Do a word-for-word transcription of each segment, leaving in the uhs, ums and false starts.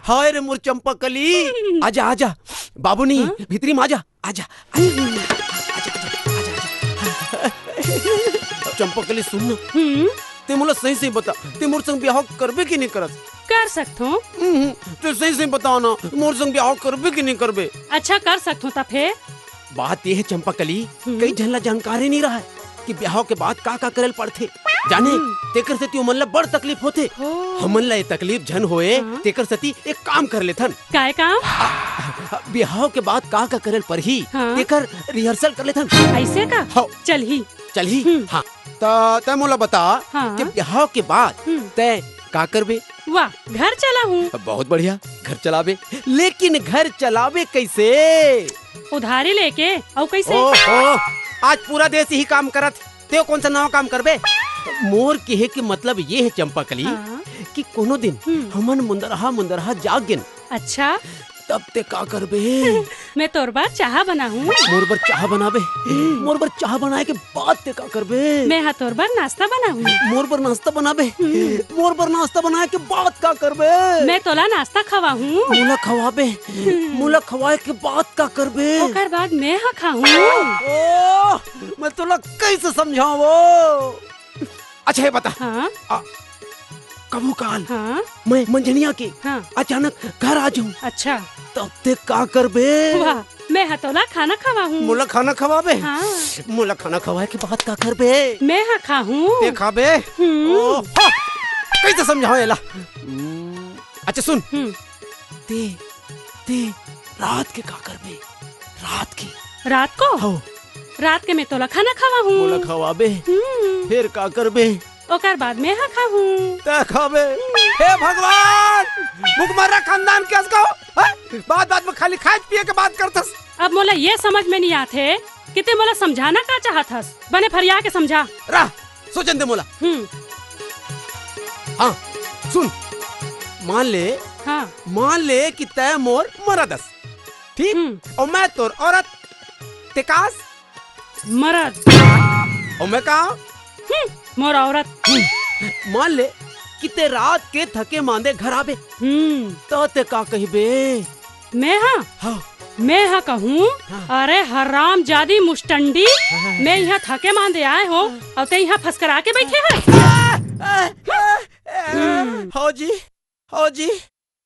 हाय रे मोर चंपा कली, आजा, आजा, बाबू नहीं, हाँ? भीतरी में आजा, आजा, आजा, आजा, आजा, आजा। चंपा कली, सुन ना, हम्म। ते मोला सही सही बता, ते मोर संग बिहाव करबे कि नहीं करत? कर सकथों। हम्म, ते सही सही बता ना, मोर संग बिहाव करबे कि नहीं करबे? अच्छा, कर सकथों, त फेर? बात ये है चंपा कली, हम्म। कई झन ला जानकारी नहीं रहा है कि बिहाव के बाद का का करे ल पड़थे। जाने, हम्म। तेकर सेती ओमन ला बड़ तकलीफ होथे। हो। हमन ला ये तकलीफ झन होए, हाँ। तेकर सेती एक काम कर लेथन। काय काम? आ, आ, बिहाव के बाद का का करे ल परही, हाँ। तेकर rehearsal कर लेथन। ऐसे का? हव। चलही। चलही? हम्म। हाँ। त तै मोला बता हाँ। कि बिहाव के बाद हम्म। तै का करबे? वाह, घर चलाहूँ। बहुत बढ़िया, घर चलाबे। लेकिन घर चलाबे कैसे? उधारी लेके। अउ कैसे? ओहो, आज पूरा देश यही काम करत, तें कोन सा नवा काम करबे? मोर कहे के मतलब ये है चंपाकली हाँ। कि कोनो दिन हम्म। हमन मुंदरहा मुंदरहा जाग गेन। अच्छा। तब तें का करबे? मैं तोर बर चाहा बनाहूँ। मोर बर चाहा बनाबे? हम्म। मोर बर चाहा बनाए के बाद तें का करबे? मैं हा तोर बर नाश्ता बनाहूँ। मोर बर नाश्ता बनाबे? हम्म। मोर बर नाश्ता बनाए के बाद का करबे? मैं तोला नाश्ता खवाहूँ। मोला खवाबे? हम्म। मोला खवाए के बाद का करबे? ओकर बाद मैं हा खाहूँ। ओह, मैं तोला कैसे समझावों? अच्छा, ये बता। हाँ? आ, कभू काल हाँ? मैं मंझनिया के हाँ। अचानक घर आ जाऊँ। अच्छा। तब तें का करबे? वाह, मैं हा तोला खाना खवाहूँ। मोला खाना खवाबे? हाँ। मोला खाना खवाए के बाद का करबे? मैं हा खाहूँ। तें खाबे? हम्म। ओह, हाँ। कैसे समझावों एला? हम्म, अच्छा सुन। हम्म। तें तें रात के का करबे? रात के। रात को? हव। रात के मैं तोला खाना खवाहूँ। मोला खवाबे? हम्म। फेर का करबे? ओकर बाद मैं हा खाहूँ। तें खाबे? हे भगवान! भुखमर्रा खानदान के असको, हैं? बात-बात में खाली खाए पिए के बात करथस। अब मोला ये समझ में नहीं आथे कि तें मोला समझाना का चाहत हस। बने फरिया के समझा। रह, सोचन दे मोला। हम्म। हाँ, सुन, मान ले, हाँ। मान ले कि तै मोर मरद अस, ठीक? हम्म। अउ मैं तोर औरत, तें का अस? मरद। अउ मैं का? हम्म, मोर औरत। हम्म, मान ले कि तें रात के थके मांदे घर आबे, हम्म। त तें का कहिबे? मैं हा? हाँ। मैं हा कहूँ, हाँ। अरे हरामजादी मुस्टंडी, हाँ। मैं इहाँ थके मांदे आए हों, हाँ। अउ तें इहाँ फसकरा के बइठे हस। आ, आ, आ, आ, हम्म। हव जी, हव जी,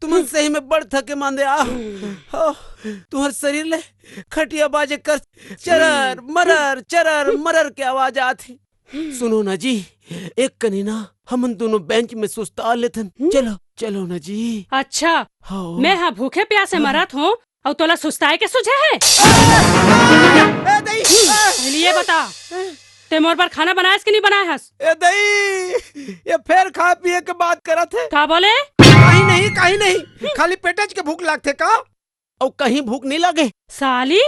तुमन हम्म। सही में बड़ थके मांदे आ। हम्म। हव, तुम्हर शरीर ले खटिया बाजे कर चरर, मरर, चरर, मरर के आवाज आत हे। सुनो ना जी, एक कनी ना हमन दोनों bench में सुस्ता लेथन। हम्म? चलो, चलो ना जी। अच्छा, हाँ। मैं हा भूखे प्यासे हाँ। मरत हों, अउ तोला सुस्ताए के सुझे हे? ए, दई! पहले ये बता, तें मोर बर खाना बनाए हस कि नहीं बनाए हस? ए, दई! ये फेर खाए पिए के बात करत हे। का बोले? कहीं नहीं, कहीं नहीं। खाली पेटेच के भूख लागथे का? अउ कहीं भूख नहीं लागे। साली,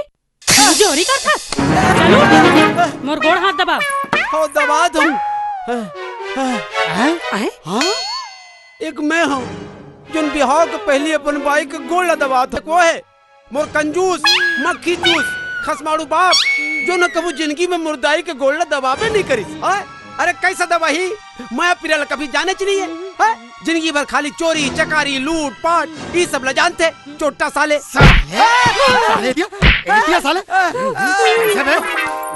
चोरी करथस? चलो, मोर गोड़ हाथ दबा। हो, दबा दूँ। हैं? हैं? हाँ? एक मैं हूँ, जोन बिहाव के पहली अपन बाई के गोड़ ला दबात हे, वो हे मोर कंजूस, मक्खी चूस, खसमाड़ू बाप, जोन कभू जिंदगी में मोर दाई के गोड़ ला दबाबे नहीं करिस। हाँ? अरे कैसे दबाही? मया पीरा ला कभी जानेच नहीं हे। हैं? जिंदगी भर खाली चोरी, चकारी, लूट, पाट, ई सब ला जानथे। चोट्टा साले। साले? साले दिया? ए दिया साले? कैसे बे?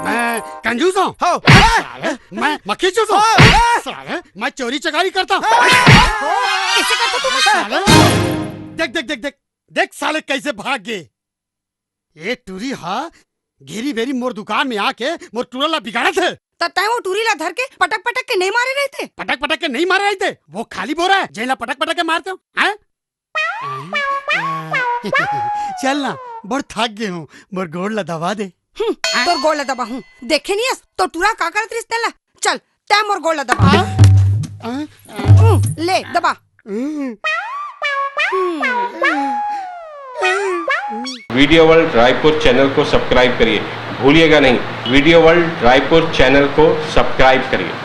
मैं कंजूस हूँ? हाँ। साले, मैं मक्खी चूस हूँ? हाँ। साले, मैं चोरी चकारी करता हूँ? कैसे करता तू? साले, देख, देख, देख, देख, देख साले कैसे भाग गे। ए टूरी हा घेरी बेरी मोर दुकान में आके मोर टूरा ला बिगाड़त हे। त तैं वो टूरी ला धर के पटक पटक के नहीं मारे रहिते? पटक पटक के नहीं मारे रहिते, वो खाली बोरा हे जेला पटक पटक के मारते हो, हैं? चल ना, बड़ थक गे हूँ, मोर गोड़ ला दबा दे। हम्म, तोर गोड़ ला दबाहूँ, देखे नहीं हस तोर टूरा का करत रहिस तेला। चल, तैं मोर गोड़ ला दबा। हाँ? हाँ? हम्म, ले दबा। हम्म। हम्म। वीडियो वर्ल्ड रायपुर चैनल को सब्सक्राइब करिए, भूलिएगा नहीं, वीडियो वर्ल्ड रायपुर चैनल को सब्सक्राइब करिए।